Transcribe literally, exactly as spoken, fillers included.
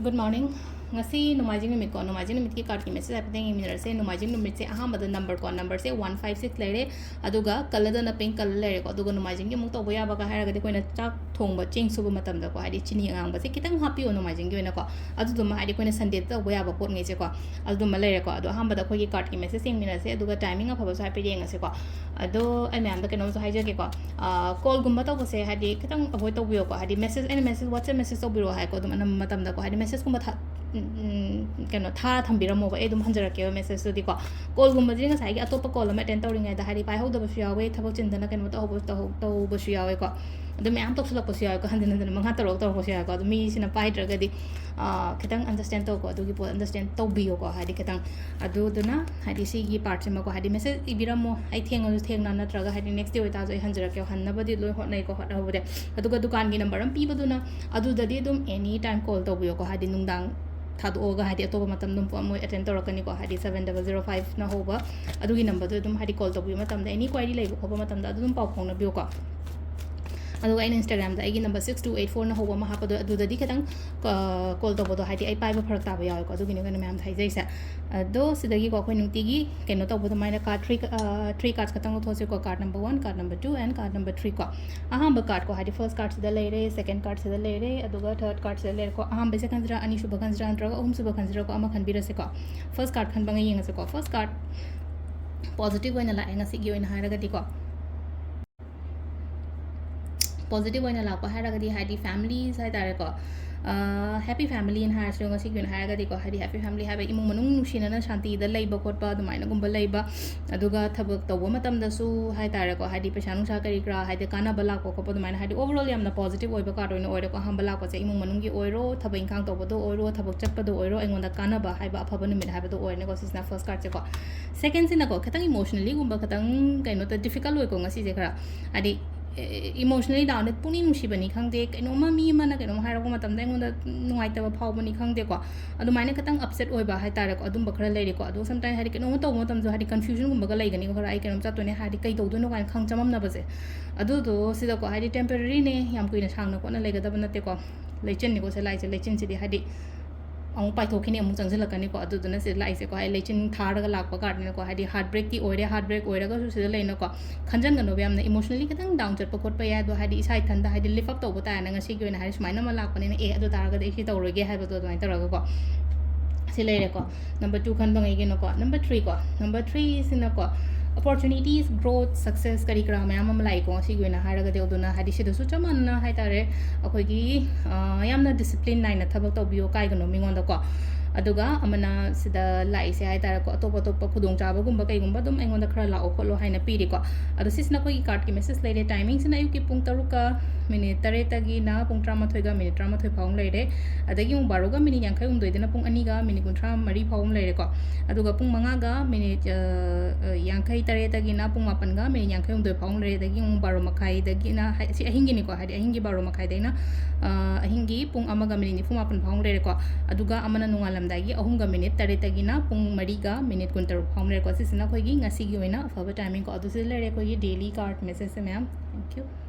Good morning. ꯉꯁꯤ ꯅꯣꯡꯃꯥꯏꯖꯤꯡ ꯅꯨꯃꯤꯠꯀꯣ, ꯅꯣꯡꯃꯥꯏꯖꯤꯡ ꯅꯨꯃꯤꯠꯀꯤ cardꯀꯤ message ꯍꯥꯏꯐꯦꯠꯇꯪ ꯌꯦꯡꯃꯤꯟꯅꯔꯁꯦ. ꯅꯣꯡꯃꯥꯏꯖꯤꯡ ꯅꯨꯃꯤꯠꯁꯦ ꯑꯍꯥꯟꯕꯗ number ꯀꯣ, numberꯁꯦ one five six ꯂꯩꯔꯦ, ꯑꯗꯨꯒ colourꯗꯅ pink colour ꯂꯩꯔꯦꯀꯣ. ꯑꯗꯨꯒ ꯅꯣꯡꯃꯥꯏꯖꯤꯡꯒꯤ ꯑꯃꯨꯛ ꯇꯧꯕ ꯌꯥꯕꯒ ꯍꯥꯏꯔꯒꯗꯤ ꯑꯩꯈꯣꯏꯅ ꯆꯥꯛ ꯊꯣꯡꯕ ꯆꯦꯡ ꯁꯨꯕ ꯃꯇꯝꯗꯀꯣ, ꯍꯥꯏꯗꯤ ꯆꯤꯅꯤ ꯑꯉꯥꯡꯕꯁꯦ ꯈꯤꯇꯪ ꯍꯥꯞꯄꯤꯌꯣ ꯅꯣꯡꯃꯥꯏꯖꯤꯡꯒꯤ ꯑꯣꯏꯅꯀꯣ. ꯑꯗꯨꯗꯨꯃ ꯍꯥꯏꯗꯤ ꯑꯩꯈꯣꯏꯅ Sundayꯗ ꯇꯧꯕ ꯌꯥꯕ ꯄꯣꯠꯉꯩꯁꯦꯀꯣ, ꯑꯗꯨꯗꯨꯃ ꯂꯩꯔꯦꯀꯣ. ꯑꯗꯣ ꯑꯍꯥꯟꯕꯗ ꯑꯩꯈꯣꯏꯒꯤ cardꯀꯤ message ꯌꯦꯡꯃꯤꯟꯅꯁꯦ, ꯑꯗꯨꯒ timing ꯑꯐꯕꯁꯨ ꯍꯥꯏꯐꯦꯠ ꯌꯦꯡꯉꯁꯦꯀꯣ. ꯑꯗꯣ ꯑꯩ ꯃꯌꯥꯝꯗ ꯀꯩꯅꯣꯝꯁꯨ ꯍꯥꯏꯖꯒꯦꯀꯣ. ꯑ, callꯒꯨꯝꯕ ꯇꯧꯕꯁꯦ ꯍꯥꯏꯗꯤ ꯈꯤꯇꯪ avoid ꯇꯧꯕꯤꯌꯣꯀꯣ. ꯍꯥꯏꯗꯤ message, ꯑꯩꯅ message, WhatsApp message ꯇꯧꯕꯤꯔꯛꯑꯣ ꯍꯥꯏꯀꯣ, ꯑꯗꯨꯝ ꯑꯅꯝꯕ ꯃꯇꯝꯗꯀꯣ. ꯍꯥꯏꯗꯤ messageꯀꯨꯝꯕ ꯊꯥ-, ꯎꯝ, ꯎꯝ, ꯀꯩꯅꯣ, ꯊꯥꯔ ꯊꯝꯕꯤꯔꯝꯃꯣꯕ, ꯑꯩ ꯑꯗꯨꯝ ꯍꯟꯖꯔꯛꯀꯦꯕ messageꯇꯨꯗꯤꯀꯣ. Callꯒꯨꯝꯕꯁꯤꯗꯤ ꯉꯁꯥꯏꯒꯤ ꯑꯇꯣꯞꯄ call ꯑꯃ attend ꯇꯧꯔꯤꯉꯩꯗ ꯍꯥꯏꯗꯤ ꯄꯥꯏꯍꯧꯗꯕꯁꯨ ꯌꯥꯎꯋꯦ, ꯊꯕꯛ ꯆꯤꯟꯗꯅ ꯀꯩꯅꯣ ꯇꯧꯍꯧꯕ-, ꯇꯧꯍꯧ-, ꯇꯧꯕꯁꯨ ꯌꯥꯎꯋꯦꯀꯣ. ꯑꯗꯨ ꯃꯌꯥꯝ ꯇꯧꯁꯤꯜꯂꯛꯄꯁꯨ ꯌꯥꯎꯋꯦꯀꯣ, ꯍꯟꯖꯤꯟ ꯍꯟꯖꯤꯟ ꯃꯉꯥ ꯇꯔꯨꯛ ꯇꯧꯔꯛꯄꯁꯨ ꯌꯥꯎꯋꯦꯀꯣ. ꯑꯗꯨ ꯃꯤꯁꯤꯅ ꯄꯥꯏꯗ꯭ꯔꯒꯗꯤ, ꯑ, ꯈꯤꯇꯪ understand ꯇꯧꯀꯣ, ꯑꯗꯨꯒꯤ ꯄꯣꯠ understand ꯇꯧꯕꯤꯌꯣꯀꯣ. ꯍꯥꯏꯗꯤ ꯈꯤꯇꯪ ꯑꯗꯨꯗꯨꯅ ꯍꯥꯏꯗꯤ ꯁꯤꯒꯤ partꯁꯤꯃꯀꯣ, ꯍꯥꯏꯗꯤ message ꯏꯕꯤꯔꯝꯃꯣ, ꯑꯩ ꯊꯦꯡꯉꯁꯨ ꯊꯦꯡꯅ, ꯅꯠꯇ꯭ꯔꯒ ꯍꯥꯏꯗꯤ next day ꯑꯣꯏꯇꯥꯔꯁꯨ ꯑꯩ ꯍꯟꯖꯔꯛꯀꯦ, ꯍꯟꯅꯕꯗꯤ ꯂꯣꯏ ꯍꯣꯠꯅꯩꯀꯣ, ꯍꯣꯠꯅꯕꯕꯨꯗꯤ. ꯑꯗꯨꯒ ꯗꯨꯀꯥꯟꯒꯤ number ꯑꯃ ꯄꯤꯕꯗꯨꯅ, ꯑꯗꯨꯗꯗꯤ ꯑꯗꯨꯝ any time call ꯇꯧꯕꯤꯌꯣꯀꯣ, ꯍꯥꯏꯗꯤ ꯅꯨꯡꯗꯥꯡ ꯊꯥꯗꯣꯛꯑꯒ ꯍꯥꯏꯗꯤ ꯑꯇꯣꯞꯄ ꯃꯇꯝ ꯑꯗꯨꯝ ꯃꯣꯏ attend ꯇꯧꯔꯛꯀꯅꯤꯀꯣ, ꯍꯥꯏꯗꯤ seven double zero fiveꯅ ꯍꯧꯕ ꯑꯗꯨꯒꯤ numberꯗꯨ ꯑꯗꯨꯝ ꯍꯥꯏꯗꯤ call ꯇꯧꯕꯤꯕ ꯃꯇꯝꯗ any query ꯂꯩꯕ ꯈꯣꯠꯄ ꯃꯇꯝꯗ ꯑꯗꯨ ꯑꯗꯨꯝ ꯄꯥꯎ ꯐꯥꯎꯅꯕꯤꯌꯨꯀꯣ. ꯑꯗꯨꯒ ꯑꯩꯅ Instagramꯗ ꯑꯩꯒꯤ number six two eight fourꯅ ꯍꯧꯕ ꯑꯃ ꯍꯥꯞꯄꯗꯣ, ꯑꯗꯨꯗꯗꯤ ꯈꯤꯇꯪ, ꯑ, call ꯇꯧꯕꯗꯣ ꯍꯥꯏꯗꯤ ꯑꯩ ꯄꯥꯏꯕ ꯐꯔꯛ ꯇꯥꯕ ꯌꯥꯎꯋꯦꯀꯣ, ꯑꯗꯨꯒꯤꯅꯤ ꯑꯩꯅ ꯃꯌꯥꯝꯗ ꯍꯥꯏꯖꯩꯁꯦ. ꯑꯗꯣ ꯁꯤꯗꯒꯤꯀꯣ ꯑꯩꯈꯣꯏ ꯅꯨꯡꯇꯤꯒꯤ ꯀꯩꯅꯣ ꯇꯧꯕ ꯑꯗꯨꯃꯥꯏꯅ card three, ꯑ, three cards ꯈꯛꯇꯪ ꯂꯧꯊꯣꯛꯁꯤꯀꯣ, card number one, card number two and card number threeꯀꯣ. ꯑꯍꯥꯟꯕ cardꯀꯣ, ꯍꯥꯏꯗꯤ first cardꯁꯤꯗ ꯂꯩꯔꯦ, second cardꯁꯤꯗ ꯂꯩꯔꯦ, ꯑꯗꯨꯒ third cardꯁꯤꯗ ꯂꯩꯔꯦꯀꯣ. ꯑꯍꯥꯟꯕꯁꯦ ꯈꯟꯁꯤꯔꯥ, ꯑꯅꯤꯁꯨꯕ ꯈꯟꯁꯤꯔꯥ, ꯅꯠꯇ꯭ꯔꯒ ꯑꯍꯨꯝꯁꯨꯕ ꯈꯟꯁꯤꯔꯥꯀꯣ, ꯑꯃ ꯈꯟꯕꯤꯔꯁꯤꯀꯣ. First card ꯈꯟꯕ ꯉꯩ ꯌꯦꯡꯉꯁꯤꯀꯣ. First card positive ꯑꯣꯏꯅ ꯂꯥꯛꯑꯦ ꯉꯁꯤꯒꯤ ꯑꯣꯏꯅ ꯍꯥꯏꯔꯒꯗꯤꯀꯣ. Positive ꯑꯣꯏꯅ ꯂꯥꯛꯄ ꯍꯥꯏꯔꯒꯗꯤ ꯍꯥꯏꯗꯤ families ꯍꯥꯏꯇꯥꯔꯦꯀꯣ. ꯑ, happy familyꯅ ꯍꯥꯏꯔꯁꯨ ꯉꯁꯤꯒꯤ ꯑꯣꯏꯅ ꯍꯥꯏꯔꯒꯗꯤꯀꯣ, ꯍꯥꯏꯗꯤ happy family ꯍꯥꯏꯕ ꯏꯃꯨꯡ ꯃꯅꯨꯡ ꯅꯨꯡꯁꯤꯅꯅ ꯁꯥꯟꯇꯤꯗ ꯂꯩꯕ ꯈꯣꯠꯄ ꯑꯗꯨꯃꯥꯏꯅꯒꯨꯝꯕ ꯂꯩꯕ. ꯑꯗꯨꯒ ꯊꯕꯛ ꯇꯧꯕ ꯃꯇꯝꯗꯁꯨ ꯍꯥꯏꯇꯥꯔꯦꯀꯣ, ꯍꯥꯏꯗꯤ ꯄꯩꯁꯥ ꯅꯨꯡꯁꯥ ꯀꯔꯤ ꯀꯔꯥ ꯍꯥꯏꯗꯤ ꯀꯥꯟꯅꯕ ꯂꯥꯛꯄ ꯈꯣꯠꯄ ꯑꯗꯨꯃꯥꯏꯅ ꯍꯥꯏꯗꯤ overall ꯌꯥꯝꯅ positive ꯑꯣꯏꯕ card ꯑꯣꯏꯅ ꯑꯣꯏꯔꯦꯀꯣ. ꯑꯍꯥꯟꯕ ꯂꯥꯛꯄꯁꯦ ꯏꯃꯨꯡ ꯃꯅꯨꯡꯒꯤ ꯑꯣꯏꯔꯣ, ꯊꯕꯛ ꯏꯪꯈꯥꯡ ꯇꯧꯕꯗ ꯑꯣꯏꯔꯣ, ꯊꯕꯛ ꯆꯠꯄꯗ ꯑꯣꯏꯔꯣ, ꯑꯩꯉꯣꯟꯗ ꯀꯥꯟꯅꯕ ꯍꯥꯏꯕ ꯑꯐꯕ ꯅꯨꯃꯤꯠ ꯍꯥꯏꯕꯗꯣ ꯑꯣꯏꯔꯅꯤꯀꯣ. ꯁꯤꯁꯤꯅ first cardꯁꯦꯀꯣ. Secondꯁꯤꯅꯀꯣ ꯈꯤꯇꯪ emotionallyꯒꯨꯝꯕ ꯈꯤꯇꯪ ꯀꯩꯅꯣ ꯇꯧ-, difficult ꯑꯣꯏꯀꯣ ꯉꯁꯤꯁꯦ ꯈꯔ. ꯍꯥꯏꯗꯤ emotionally down, ꯄꯨꯛꯅꯤꯡ ꯅꯨꯡꯁꯤꯕꯅꯤ ꯈꯪꯗꯦ, ꯀꯩꯅꯣꯝꯃ ꯃꯤ ꯑꯃꯅ ꯀꯩꯅꯣꯝ ꯍꯥꯏꯔꯛꯄ ꯃꯇꯝꯗ ꯑꯩꯉꯣꯟꯗ ꯅꯨꯡꯉꯥꯏꯇꯕ ꯐꯥꯎꯕꯅꯤ ꯈꯪꯗꯦꯀꯣ, ꯑꯗꯨꯃꯥꯏꯅ ꯈꯤꯇꯪ upset ꯑꯣꯏꯕ ꯍꯥꯏꯇꯥꯔꯦꯀꯣ, ꯑꯗꯨꯝꯕ ꯈꯔ ꯂꯩꯔꯦꯀꯣ. ꯑꯗꯣ sometimes ꯍꯥꯏꯗꯤ ꯀꯩꯅꯣꯝꯃ ꯇꯧꯕ ꯃꯇꯝꯗꯁꯨ ꯍꯥꯏꯗꯤ confusionꯒꯨꯝꯕꯒ ꯂꯩꯒꯅꯤꯀꯣ, ꯈꯔ ꯑꯩ ꯀꯩꯅꯣꯝ ꯆꯠꯇꯣꯏꯅꯦ ꯍꯥꯏꯔꯗꯤ ꯀꯩ ꯇꯧꯗꯣꯏꯅꯣ ꯀꯥꯏꯅ ꯈꯪ ꯆꯃꯝꯅꯕꯁꯦ. ꯑꯗꯨꯗꯣ ꯁꯤꯗꯀꯣ ꯍꯥꯏꯗꯤ temporaryꯅꯦ, ꯌꯥꯝ ꯀꯨꯏꯅ ꯁꯥꯡꯅ ꯈꯣꯠꯅ ꯂꯩꯒꯗꯕ ꯅꯠꯇꯦꯀꯣ. ꯂꯩꯆꯤꯟꯅꯤꯀꯣ ꯁꯤ ꯂꯥꯛꯏꯁꯦ꯫ ꯂꯩꯆꯤꯟꯁꯤꯗꯤ ꯍꯥꯏꯗꯤ ꯑꯃꯨꯛ ꯄꯥꯏꯊꯣꯛꯈꯤꯅꯤ, ꯑꯃꯨꯛ ꯆꯪꯁꯤꯜꯂꯛꯀꯅꯤꯀꯣ꯫ ꯑꯗꯨꯗꯨꯅ ꯁꯤꯗ ꯂꯥꯛꯏꯁꯦꯀꯣ, ꯍꯥꯏꯗꯤ ꯂꯩꯆꯤꯟ ꯊꯥꯔꯒ ꯂꯥꯛꯄ ꯀꯥꯔꯠꯅꯤꯅꯀꯣ꯫ ꯍꯥꯏꯗꯤ ꯍꯥꯔꯠ ꯕ꯭ꯔꯦꯛꯇꯤ ꯑꯣꯏꯔꯦ, ꯍꯥꯔꯠ ꯕ꯭ꯔꯦꯛ ꯑꯣꯏꯔꯒꯁꯨ ꯁꯤꯗ ꯂꯩꯅꯀꯣ, ꯈꯟꯖꯟꯒꯅꯣꯕ, ꯌꯥꯝꯅ ꯏꯃꯣꯁꯅꯦꯜꯂꯤ ꯈꯤꯇꯪ ꯗꯥꯎꯟ ꯆꯠꯄ ꯈꯣꯠꯄ ꯌꯥꯏ꯫ ꯑꯗꯣ ꯍꯥꯏꯗꯤ ꯏꯁꯥ ꯏꯊꯟꯗ ꯍꯥꯏꯗꯤ ꯂꯤꯐ ꯑꯞ ꯇꯧꯕ ꯇꯥꯔꯦꯅ ꯉꯁꯤꯒꯤ ꯑꯣꯏꯅ ꯍꯥꯏꯗꯤ ꯁꯨꯃꯥꯏꯅ ꯑꯃ ꯂꯥꯛꯄꯅꯤꯅ, ꯑꯦ ꯑꯗꯨ ꯇꯥꯔꯒꯗꯤ ꯑꯩ ꯁꯤ ꯇꯧꯔꯣꯏꯒꯦ ꯍꯥꯏꯕꯗꯣ ꯑꯗꯨꯃꯥꯏꯅ ꯇꯧꯔꯒꯀꯣ꯫ ꯁꯤ ꯂꯩꯔꯦꯀꯣ꯫ ꯅꯝꯕꯔ ꯇꯨ ꯈꯟꯕꯉꯩꯒꯤꯅꯀꯣ꯫ ꯅꯝꯕꯔ ꯊ꯭ꯔꯤꯀꯣ, ꯅꯝꯕꯔ ꯊ꯭ꯔꯤꯁꯤꯅꯀꯣ, ꯑꯣꯄꯣꯔꯆꯨꯅꯤꯇꯤꯁ, ꯒ꯭ꯔꯣꯠ, ꯁꯛꯁꯦꯁ ꯀꯔꯤ ꯀꯔꯥ ꯃꯌꯥꯝ ꯑꯃ ꯂꯥꯛꯏꯀꯣ ꯉꯁꯤꯒꯤ ꯑꯣꯏꯅ ꯍꯥꯏꯔꯒꯗꯤ꯫ ꯑꯗꯨꯅ ꯍꯥꯏꯗꯤ ꯁꯤꯗꯁꯨ ꯆꯞ ꯃꯥꯟꯅꯅ ꯍꯥꯏ ꯇꯥꯔꯦ, ꯑꯩꯈꯣꯏꯒꯤ ꯌꯥꯝꯅ ꯗꯤꯁꯤꯄ꯭ꯂꯤꯟ ꯅꯥꯏꯅ ꯊꯕꯛ ꯇꯧꯕꯤꯌꯣ, ꯀꯥꯏꯒꯅꯣ ꯃꯤꯉꯣꯟꯗꯀꯣ꯫ ꯑꯗꯨꯒ ꯑꯃꯅ ꯁꯤꯗ ꯂꯥꯛꯏꯁꯦ ꯍꯥꯏ ꯇꯥꯔꯦꯀꯣ, ꯑꯇꯣꯞ ꯑꯇꯣꯞꯄ ꯈꯨꯗꯣꯡꯆꯥꯕꯒꯨꯝꯕ ꯀꯩꯒꯨꯝꯕ ꯑꯗꯨꯝ ꯑꯩꯉꯣꯟꯗ ꯈꯔ ꯂꯥꯛꯑꯣ ꯈꯣꯠꯂꯣ ꯍꯥꯏꯅ ꯄꯤꯔꯤꯀꯣ꯫ ꯑꯗꯣ ꯁꯤꯁꯤꯅ ꯑꯩꯈꯣꯏꯒꯤ ꯀꯥꯔꯠꯀꯤ ꯃꯦꯁꯦꯖ ꯂꯩꯔꯦ꯫ ꯇꯥꯏꯃꯤꯡꯁꯤꯅ ꯑꯌꯨꯛꯀꯤ ꯄꯨꯡ ꯇꯔꯨꯛꯀ ꯃꯤꯅꯤꯠ ꯇꯔꯦꯠꯇꯒꯤꯅ ꯄꯨꯡ ꯇꯔꯥꯃꯥꯊꯣꯏꯒ ꯃꯤꯅꯤꯠ ꯇꯔꯥꯃꯥꯊꯣꯏ ꯐꯥꯎ ꯑꯃ ꯂꯩꯔꯦ꯫ ꯑꯗꯒꯤ ꯑꯃꯨꯛ ꯕꯥꯔꯣꯒ ꯃꯤꯅꯤꯠ ꯌꯥꯡꯈꯩ ꯍꯨꯝꯗꯣꯏꯗꯅ ꯄꯨꯡ ꯑꯅꯤꯒ ꯃꯤꯅꯤꯠ ꯀꯨꯟꯊ꯭ꯔꯥ ꯃꯔꯤ ꯐꯥꯎ ꯑꯃ ꯂꯩꯔꯦꯀꯣ꯫ ꯑꯗꯨꯒ ꯄꯨꯡ ꯃꯉꯥꯒ ꯃꯤꯅꯤꯠ, ꯑ, ꯑ, ꯌꯥꯡꯈꯩ ꯇꯔꯦꯠꯇꯒꯤꯅ ꯄꯨꯡ ꯃꯥꯄꯟꯒ ꯃꯤꯅꯤꯠ ꯌꯥꯡꯈꯩ ꯍꯨꯝꯗꯣꯏ ꯐꯥꯎ ꯑꯃ ꯂꯩꯔꯦ꯫ ꯑꯗꯒꯤ ꯑꯃꯨꯛ ꯕꯥꯔꯣ ꯃꯈꯥꯏꯗꯒꯤꯅ, ꯍꯥꯏ-, ꯁꯤ ꯑꯍꯤꯡꯒꯤꯅꯤꯀꯣ, ꯍꯥꯏꯗꯤ ꯑꯍꯤꯡꯒꯤ ꯕꯥꯔꯣ ꯃꯈꯥꯏꯗꯩꯅ, ꯑ, ꯑꯍꯤꯡꯒꯤ ꯄꯨꯡ ꯑꯃꯒ ꯃꯤꯅꯤꯠ ꯅꯤꯐꯨ ꯃꯥꯄꯟ ꯐꯥꯎ ꯑꯃ ꯂꯩꯔꯦꯀꯣ꯫ ꯑꯗꯨꯒ ꯑꯃꯅ ꯅꯣꯡꯉꯥꯜꯂꯝꯗꯥꯏꯒꯤ ꯑꯍꯨꯝꯒ ꯃꯤꯅꯤꯠ ꯇꯔꯦꯠꯇꯒꯤꯅ ꯄꯨꯡ ꯃꯔꯤꯒ ꯃꯤꯅꯤꯠ ꯀꯨꯟꯇꯔꯨꯛ ꯐꯥꯎ ꯑꯃ ꯂꯩꯔꯦꯀꯣ꯫ ꯁꯤꯁꯤꯅ ꯑꯩꯈꯣꯏꯒꯤ ꯉꯁꯤꯒꯤ ꯑꯣꯏꯅ ꯑꯐꯕ ꯇꯥꯏꯃꯤꯡꯀꯣ꯫ ꯑꯗꯨ ꯁꯤꯗ ꯂꯩꯔꯦ ꯑꯩꯈꯣꯏꯒꯤ ꯗꯦꯂꯤ ꯀꯥꯔꯠ ꯃꯦꯁꯦꯖꯁꯦ ꯃꯌꯥꯝ꯫ Thank you.